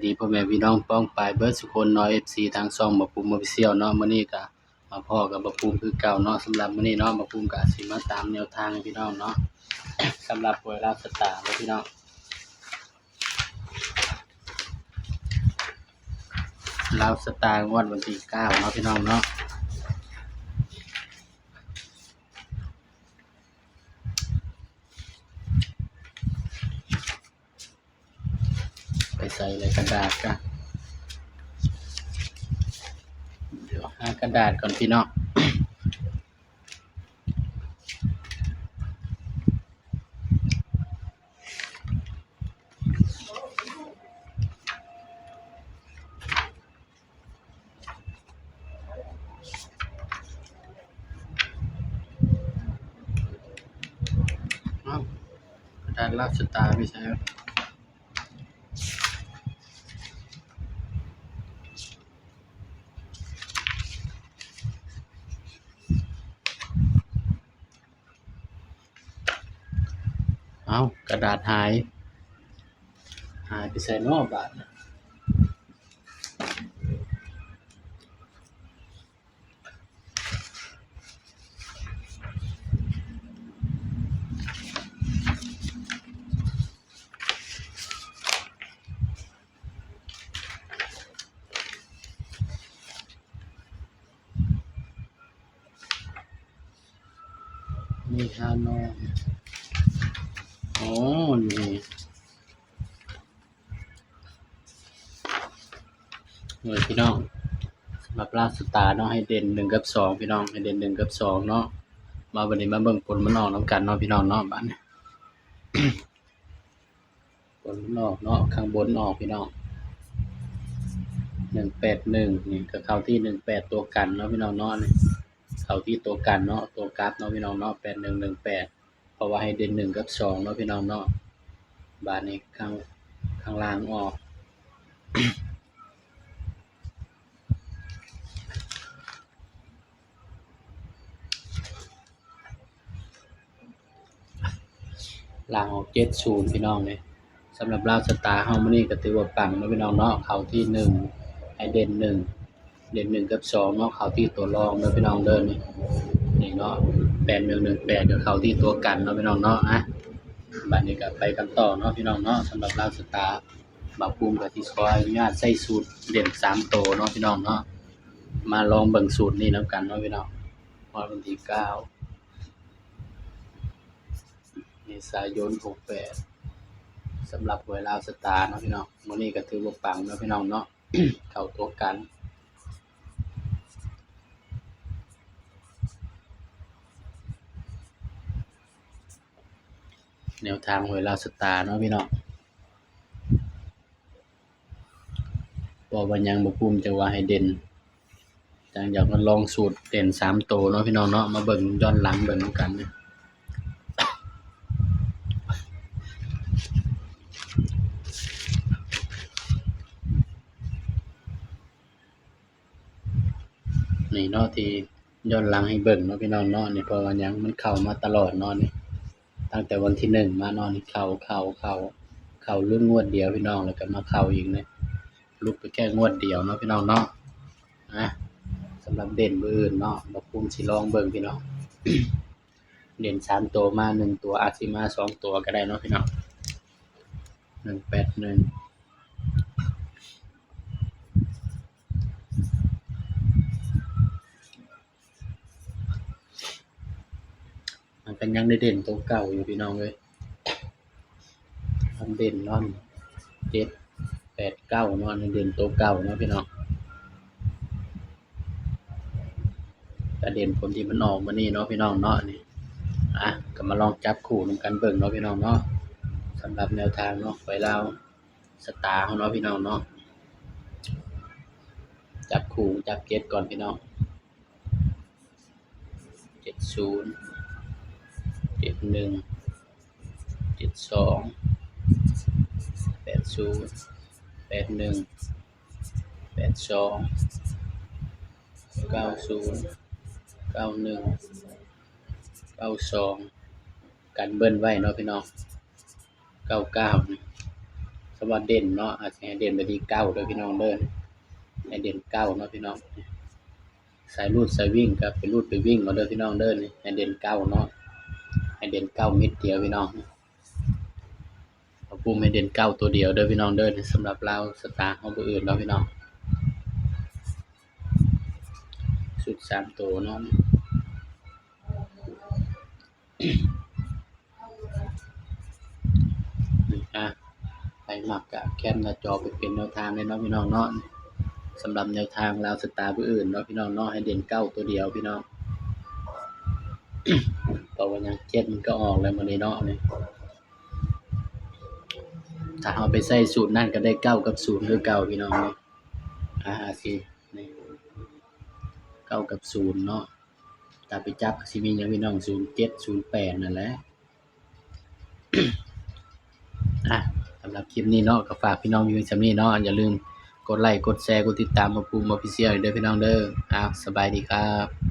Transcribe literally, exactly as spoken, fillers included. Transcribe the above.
ดีพ่อแม่พี่น้องป้องปายเบิดสุคนเนาะ เอฟซี ทางช่องบ่าวปุ้ม Official เนาะ มื้อนี้ก็มาพ้อกับบ่าวปุ้มคือเก่าเนาะ สำหรับมื้อนี้เนาะ บ่าวปุ้มก็สิมาตามแนวทางให้พี่น้องเนาะ สำหรับหวยลาวสตาร์เนาะพี่น้อง ลาวสตาร์งวดวันที่เก้าเนาะพี่น้องเนาะ ไปใส่เลยกระดาษกะ เดี๋ยวหากระดาษก่อนพี่น้อง เอ้า กระดาษลาวสตาร์ไปใส่วะ เอ้า กระดาษหาย หายไปใส่นอกบาด นี่ฮานอย อ๋อ นี่ เลยพี่น้อง สำหรับลาวสตาร์เนาะ ให้เด่นหนึ่งกับสองพี่น้อง ให้เด่นหนึ่งกับสองเนาะ มาวันนี้มาเบิ่งผลมันออกนำกันเนาะพี่น้องเนาะ บาดนี้ ผลมันออกเนาะ ข้างบนออกพี่น้อง หนึ่งแปดหนึ่ง นี่ก็เข้าที่หนึ่งแปด ตัวกันเนาะพี่น้องเนาะ นี่เข้าที่ตัวกันเนาะ ตัวกลับเนาะพี่น้องเนาะ แปดหนึ่งหนึ่งแปด เพราะว่าให้เด่นหนึ่งกับสองเนาะพี่น้องเนาะ บาดนี้ข้าง ข้างล่างออก ล่างออกเจ็ดศูนย์พี่น้องเนี่ย สำหรับลาวสตาร์เฮามื้อนี้ก็ถือว่าปังเนาะพี่น้องเนาะ เข้าที่หนึ่ง ให้เด่นหนึ่ง เด่นหนึ่งกับสองเนาะ เข้าที่ตัวรองเนาะพี่น้องเด้อ นี่ นี่เนาะ แปดหนึ่งหนึ่งแปด ก็เข้าที่ตัวกันเนาะพี่น้องเนาะ อ่ะ บัดนี้ก็ไปกันต่อเนาะพี่น้องเนาะ สำหรับลาวสตาร์ บ่าวปุ้มก็สิขออนุญาตใส่สูตรเด่นสามตัวเนาะพี่น้องเนาะ มาลองเบิ่งสูตรนี้นำกันเนาะพี่น้อง งวดวันที่เก้า เมษายน หกแปด สำหรับหวยลาวสตาร์เนาะพี่น้อง มื้อนี้ก็ถือว่าปังเนาะพี่น้องเนาะ เข้าตัวกัน แนวทางหวยลาวสตาร์เนาะพี่น้อง บ่ว่าหยัง บ่าวปุ้มจั่งว่าให้เด่น จั่งอยากมาลองสูตรเด่นสามตัวเนาะพี่น้องเนาะ มาเบิ่งย้อนหลังเบิ่งนำกัน นี่เนาะ ที่ย้อนหลังให้เบิ่งเนาะพี่น้องเนาะ นี่เพราะว่าหยัง มันเข้ามาตลอดเนาะนี่ ตั้งแต่วันที่หนึ่งมาเนาะนี่ เข้า เข้า เข้า เข้าหลุดงวดเดียวพี่น้อง แล้วก็มาเข้าอีกเนี่ย หลุดไปแค่งวดเดียวเนาะพี่น้องเนาะ นะ สำหรับเด่นมื้ออื่นเนาะ บ่าวปุ้มสิลองเบิ่งพี่น้อง เด่นสามตัวมาหนึ่งตัว อาจสิมาสองตัวก็ได้เนาะพี่น้อง หนึ่งแปดหนึ่ง มันก็ยังได้เด่นตัวเก่าอยู่พี่น้องเอ้ย มันเด่นเนาะ เจ็ดแปดเก้าเนาะ อันนี้เด่นตัวเก่าเนาะพี่น้อง ก็เด่นผลที่มันออกมานี่เนาะพี่น้องเนาะ นี่ อ่ะ ก็มาลองจับคู่นำกันเบิ่งเนาะพี่น้องเนาะ สำหรับแนวทางเนาะ หวยลาวสตาร์เฮาเนาะพี่น้องเนาะ จับคู่จับเจ็ดก่อนพี่น้อง เจ็ดศูนย์ เจ็ดหนึ่ง เจ็ดสอง แปดศูนย์ แปดหนึ่ง แปดสอง เก้าศูนย์ เก้าหนึ่ง เก้าสอง กันเบิ้ลไว้เนาะพี่น้อง เก้าเก้า นี่ ว่าเด่นเนาะ อาจจะให้เด่นไปที่เก้าเด้อพี่น้องเด้อ ให้เด่นเก้าเนาะพี่น้อง สายรูดสายวิ่งก็ไปรูดไปวิ่งเอาเด้อพี่น้องเด้อ นี่ให้เด่นเก้าเนาะ ให้เด่นเก้าเม็ดเดียวพี่น้อง เอาปูให้เด่นเก้าตัวเดียวเด้อพี่น้องเด้อ สำหรับลาวสตาร์เฮาบ่อื่นเนาะพี่น้อง ชุดสามตัวเนาะ อ่ะ ใครมักก็แคปหน้าจอไปเป็นแนวทางเลยเนาะพี่น้องเนาะ สำหรับแนวทางลาวสตาร์ผู้อื่นเนาะพี่น้องเนาะ ให้เด่นเก้าตัวเดียวพี่น้อง เพราะว่ายังเจ็ดมันก็ออกแล้วมื้อนี้เนาะ นี่ ถ้าเอาไปใส่สูตรนั่นก็ได้เก้ากับศูนย์คือเก่าพี่น้องเนาะ อ่า สิ นี่ เก้ากับศูนย์เนาะ ถ้าไปจับก็สิมีหยังพี่น้อง ศูนย์เจ็ด ศูนย์แปด นั่นแหละ อ่ะ สำหรับคลิปนี้เนาะ ก็ฝากพี่น้องอยู่ส่ำนี้เนาะ อย่าลืมกดไลค์ กดแชร์ กดติดตามมาปูม Official เด้อพี่น้องเด้อ อ่ะ สบายดีครับ